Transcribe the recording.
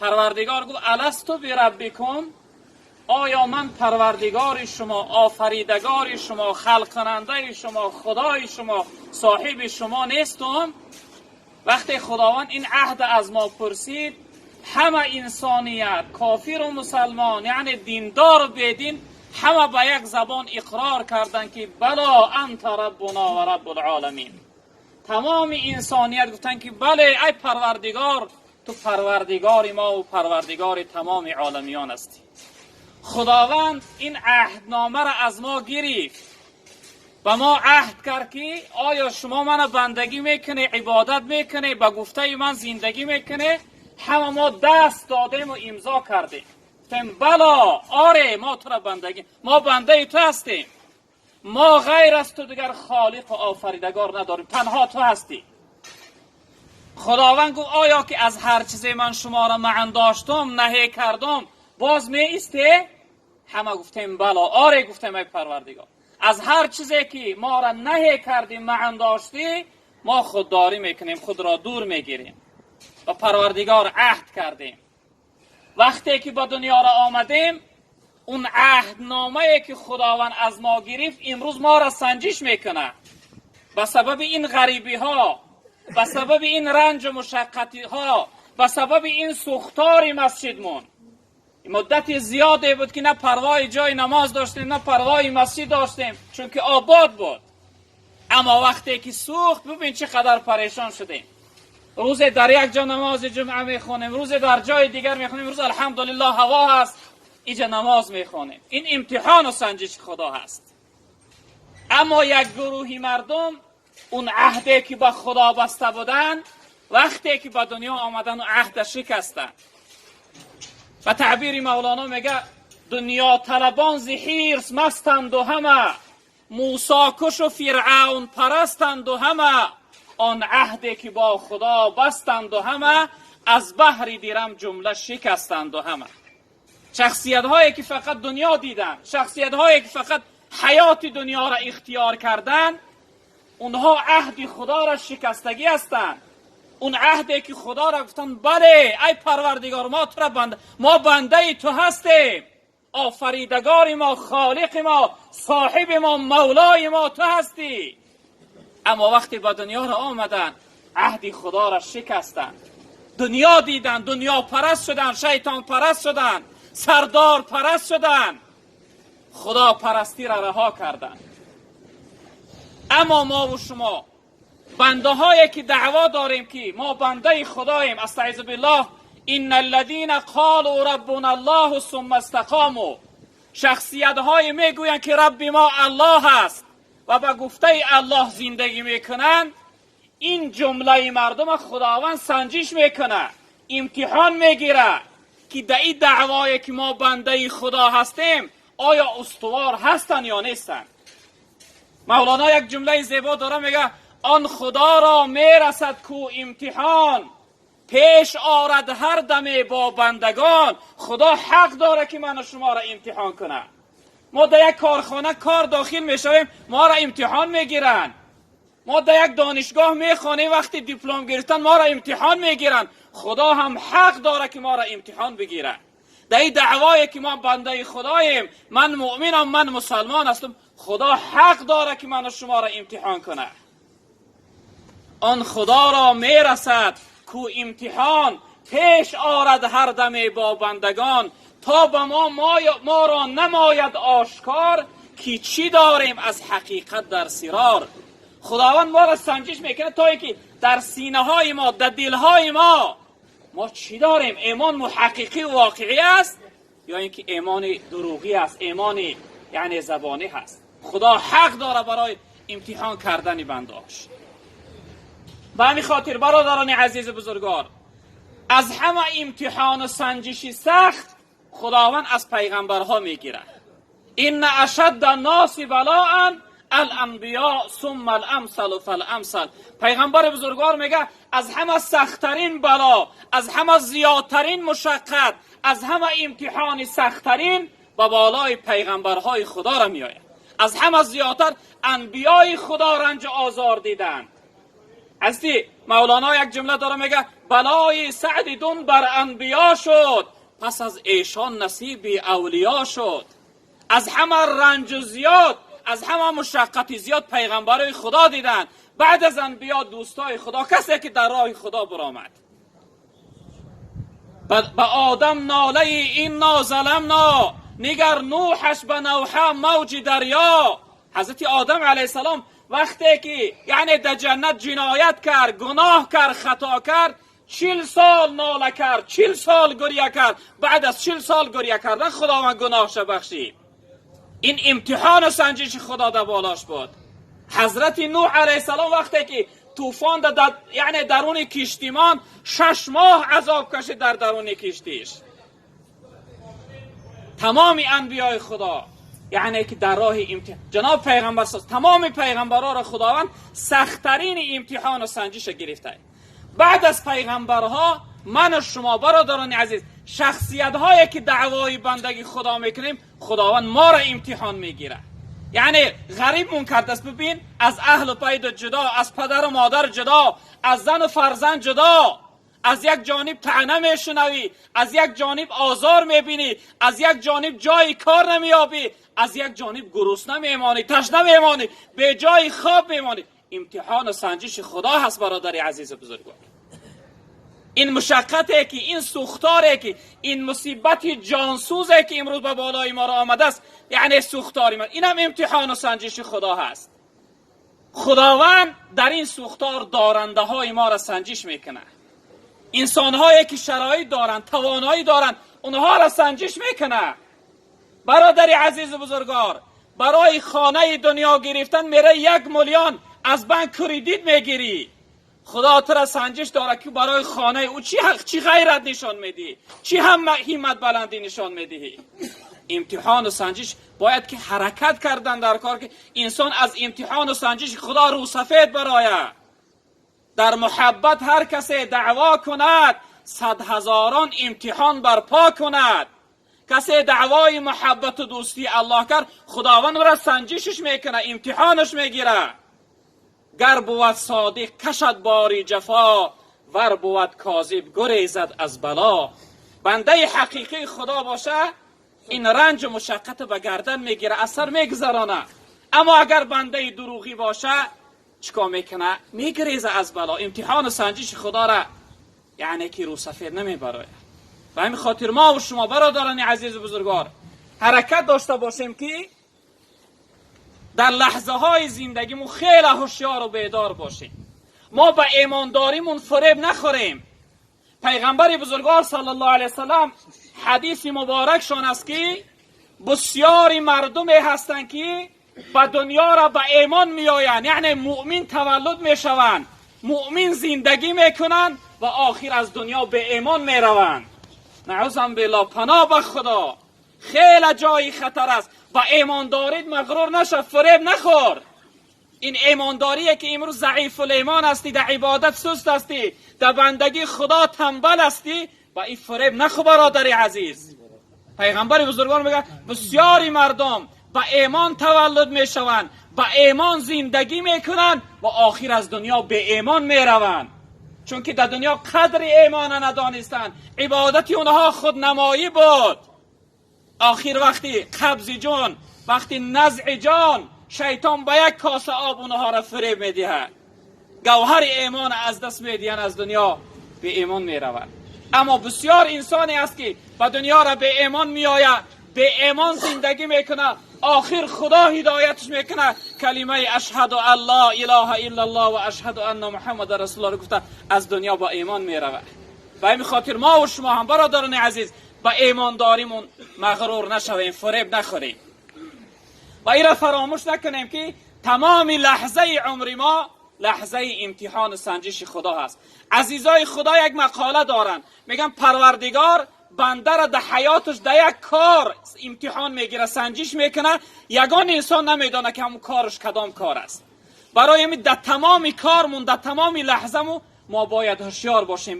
Парвардигор гуфт: «Аласту бираббикум?» Оё ман парвардигори шумо, офаридагори шумо, халқкунандаи шумо, худои шумо, соҳиби шумо нестам? Вақте худованд ин аҳд аз мо пурсид, ҳама инсоният, кофиру мусалмон, яъне диндору бедин, ҳама ба як забон иқрор карданд, ки «Бало, анта раббуно ва раббул оламин». Тамоми инсоният гуфтанд, ки бале, ай парвардигор, ту парвардигори мо ва парвардигори тамоми оламиён ҳастӣ. Худованд ин аҳдномаро аз мо гирифт, ба мо аҳд кард, ки оё шумо мана бандагӣ мекунед, ибодат мекунед, ба гуфтаи ман зиндагӣ мекунед? Ҳама мо даст додем ва имзо кардем, гуфтем: «Бало, оре, мо тура бандагӣ, мо бандаи ту ҳастем, мо ғайр аз ту дигар холиқу офаридагор надорем, танҳо ту ҳастӣ». Худованд гуфт: «Оё ки аз ҳар чизе ман шуморо манъ доштум, наҳе кардум, боз меисте?» Ҳама гуфтем: «Бало, оре», гуфтем, «ай парвардигор, аз ҳар чизе ки моро наҳе кардӣ, манъ доштӣ, мо худдорӣ мекунем, худро дур мегирем». Ба парвардигор аҳд кардем. Вақте ки ба дунёро омадем, он аҳдномае ки худованд аз мо гирифт, имрӯз моро санҷиш мекунад. Ба сабаби ин ғарибиҳо, ба сабаби ин ранҷу мушаққатиҳо, ба сабаби ин сӯхтори масҷидмон, муддати зиёде буд, ки на парвои ҷои намоз доштем, на парвои масҷид доштем, чунки обод буд. Аммо вақте ки сӯхт, бубин, чӣ қадар парешон шудем. Рӯзе дар як ҷо намози ҷумъа мехонем, рӯзе дар ҷои дигар мехонем. Рӯз, алҳамдулиллоҳ, ҳаво ҳаст, иҷа намоз мехонем. Ин имтиҳону санҷиши худо ҳаст. Аммо як гурӯҳи мардум он аҳде ки ба худо баста буданд, вақте ки ба дунё омадану аҳда шикастанд. Ба таъбири мавлоно мега: «Дунёталабон зи ҳирс мастанду ҳама, мусокушу фиръавн парастанду ҳама, он аҳде ки бо худо бастанду ҳама, аз баҳри дирам ҷумла шикастанду ҳама». Шахсиятҳое ки фақат дунё диданд, шахсиятҳое ки фақат ҳаёти дунёро ихтиёр карданд, онҳо аҳди худоро шикастагӣ ҳастанд. Он аҳде ки худоро гуфтанд: «Бале, ай парвардигор, мо тура банда, мо бандаи ту ҳастем, офаридагори мо, холиқи мо, соҳиби мо, мавлои мо ту ҳастӣ». Аммо вақте ба дунёро омаданд, аҳди худоро шикастанд, дунё диданд, дунёпараст шуданд, шайтонпараст шуданд, сардорпараст шуданд, худопарастиро раҳо карданд. Аммо мову шумо, бандаҳое ки даъво дорем, ки мо бандаи худоем, استعذ بالله، ان الذين قالوا ربنا الله ثم استقاموا، шахсиятҳое мегӯянд, ки рабби мо аллоҳ аст ва ба гуфтаи аллоҳ зиндагӣ мекунанд. Ин ҷумлаи мардума худованд санҷиш мекунад, имтиҳон мегирад, ки дар ин даъвое ки мо бандаи худо ҳастем, оё устувор ҳастанд ё нестанд. Мавлоно як ҷумлаи зебо дора, мега: «Он худоро мерасад, ку имтиҳон пеш орад ҳар даме бо бандагон». Худо ҳақ дорад, ки ману шуморо имтиҳон кунад. Мо дар як корхона кор дохил мешавем, моро имтиҳон мегиранд. Мо дар як донишгоҳ мехонем, вақти диплом гирифтан моро имтиҳон мегиранд. Худо ҳам ҳақ дорад, ки моро имтиҳон бигирад. Дар ин даъвое ки мо бандаи худоем, ман муъминам, ман мусалмон ҳастам, худо ҳақ дорад, ки ману шуморо имтиҳон кунад. «Он худоро мерасад, ку имтиҳон пеш орад ҳар даме бо бандагон, то ба мо моро намояд ошкор, ки чӣ дорем аз ҳақиқат дар сирор». Худованд моро санҷиш мекунад, то ин ки дар синаҳои мо, дар дилҳои мо мо чӣ дорем: имон ҳақиқӣ воқеӣ аст ё ин ки имони дурӯғӣ аст, имони яъне забонӣ ҳаст. Худо ҳақ дорад барои имтиҳон кардани бандааш. Ба ҳамин хотир, бародарони азизу бузургвор, аз ҳама имтиҳону санҷиши сахт худованд аз пайғамбарҳо мегирад. إن أشد الناس بلاء الأنبياء ثم الأمثل فالأمثل. Пайғамбари бузургвор мега: аз ҳама сахттарин бало, аз ҳама зиёдтарин мушаққат, аз ҳама имтиҳони сахттарин ба болои пайғамбарҳои худоро меояд. Аз ҳама зиёдтар анбиёи худо ранҷу озор диданд. Ҳазрати Мавлоно як ҷумла дора, мега: балои Саъди дун бар анбиё шуд, пас аз эшон насиби авлиё шуд. Аз ҳама ранҷу зиёд, аз ҳама мушаққати зиёд пайғамбарои Худо диданд. Баъд аз анбиё, дӯстои Худо, касе ки дар роҳи Худо баромад. Ба Одам нолаи инно заламно, нигар Нӯҳаш ба навҳа мавҷи дарё. Ҳазрати Одам алайҳиссалом вақте ки, яъне, дар ҷаннат ҷиноят кард, гуноҳ кард, хато кард, 40 сол нола кард, 40 сол гиря кард. Баъд аз 40 сол гиря кардан Худованд гуноҳша бахшид. Ин имтиҳону санҷиши Худо дар болош буд. Ҳазрати Нӯҳ алайҳиссалом вақте ки тӯфон, яъне, даруни киштимон, 6 моҳ азоб кашид дар даруни киштиш. Тамоми анбиёи Худо, яъне ки дар роҳи имтиҳон, ҷаноб пайғамбар, тамоми пайғамбарҳоро Худованд сахттарин имтиҳону санҷиша гирифта. Баъд аз пайғамбарҳо ману шумо, бародарони азиз, шахсиятҳое ки даъвои бандагӣ Худо мекунем, Худованд моро имтиҳон мегирад, яъне ғарибмон кардааст. Бибин, аз аҳлу пайду ҷудо, аз падару модар ҷудо, аз зану фарзанд ҷудо. Аз як ҷониб таъна мешунавӣ, аз як ҷониб озор мебинӣ, аз як ҷониб ҷои кор намеёбӣ, аз як ҷониб гурусна мемонӣ, ташна мемонӣ, беҷои хоб мемонӣ. Имтиҳону санҷиши Худо ҳаст, бародари азизу бузургвор. Ин мушаққате ки, ин сӯхторе ки, ин мусибати ҷонсӯзе ки имрӯз ба болои моро омадааст, яъне сӯхтори ма, инам имтиҳону санҷиши Худо ҳаст. Худованд дар ин сӯхтор дорандаҳои моро санҷиш мекунад. Инсонҳое ки шароит доранд, тавоноӣ доранд, онҳоро санҷиш мекунад. Бародари азизу бузургвор, барои хонаи дунё гирифтан мераи, 1 миллион аз банк кредит мегирӣ. Худо тура санҷиш дорад, ки барои хонаи ӯ чӣ ғайрат нишон медиҳӣ, чӣ ҳам ҳиммат баландӣ нишон медиҳӣ. Имтиҳону санҷиш бояд ки ҳаракат кардан дар кор, ки инсон аз имтиҳону санҷиши Худо рӯсафед барояд. Дар муҳаббат ҳар касе даъво кунад, садҳазорон имтиҳон барпо кунад. Касе даъвои муҳаббату дӯстии Аллоҳ кард, Худованд ӯра санҷишиш мекунад, имтиҳонаш мегирад. Гар бувад содиқ, кашад бори ҷафо, вар бувад козиб, гурезад аз бало. Бандаи ҳақиқии Худо боша, ин ранҷу мушаққата ба гардан мегира, аз сар мегузаронад. Аммо агар бандаи дурӯғӣ боша, чӣ кор мекунад? Мегиреза аз бало, имтиҳону санҷиши Худора, яъне ки рӯсафед намебарояд. Ба ҳамин хотир мо шумо, бародарони азизу бузургвор, ҳаракат дошта бошем, ки дар лаҳзаҳои зиндагимон хеле ҳушёру бедор бошем. Мо ба имондоримон фиреб нахӯрем. Пайғамбари бузургвор саллаллоҳу алайҳи васаллам ҳадиси муборакшон аст, ки бисёри мардуме ҳастанд, ки ба дунёро ба имон меоянд, яъне муъмин таваллуд мешаванд, муъмин зиндагӣ мекунанд ва охир аз дунё беимон мераванд. Наъузан биллоҳ, паноҳ ба Худо. Хеле ҷои хатар аст. Ба имондорит мағрур наша, фиреб нахӯр. Ин имондорие ки имрӯз заифулимон ҳастӣ, дар ибодат суст ҳастӣ, дар бандагии Худо танбал ҳастӣ, ба ин фиреб нахӯр, бародари азиз. Пайғамбари бузургвор мегӯяд: бисёри мардум ба имон таваллуд мешаванд, ба имон зиндагӣ мекунанд ва охир аз дунё беимон мераванд, чунки дар дунё қадри имона надонистанд, ибодати онҳо худнамоӣ буд. Охир вақти қабзи ҷон, вақти назъи ҷон, шайтон ба як коса об онҳоро фиреб медиҳад, гавҳари имон аз даст медиҳанд, аз дунё беимон мераванд. Аммо бисёр инсоне аст, ки ба дунёро беимон меояд, беимон зиндагӣ мекунад, охир Худо ҳидоятш мекунад, калимаи ашҳаду ан ло илоҳа иллаллоҳ ва ашҳаду анна Муҳаммада расулуллоҳ гуфта, аз дунё бо имон меравад. Ба ҳамин хотир мо ва шумо ҳам, бародарони азиз, ба имондоримон мағрур нашавем, фиреб нахӯрем ва инро фаромӯш накунем, ки тамоми лаҳзаи умри мо лаҳзаи имтиҳону санҷиши Худо ҳаст. Азизои Худо як мақола доранд, мегӯян: Парвардигор бандара дар ҳаёташ дар як кор имтиҳон мегирад, санҷиш мекунад. Ягон инсон намедонад, ки ҳамон кораш кадом кор аст. Барои ҳамин дар тамоми кормон, дар тамоми лаҳзамон мо бояд ҳушёр бошем.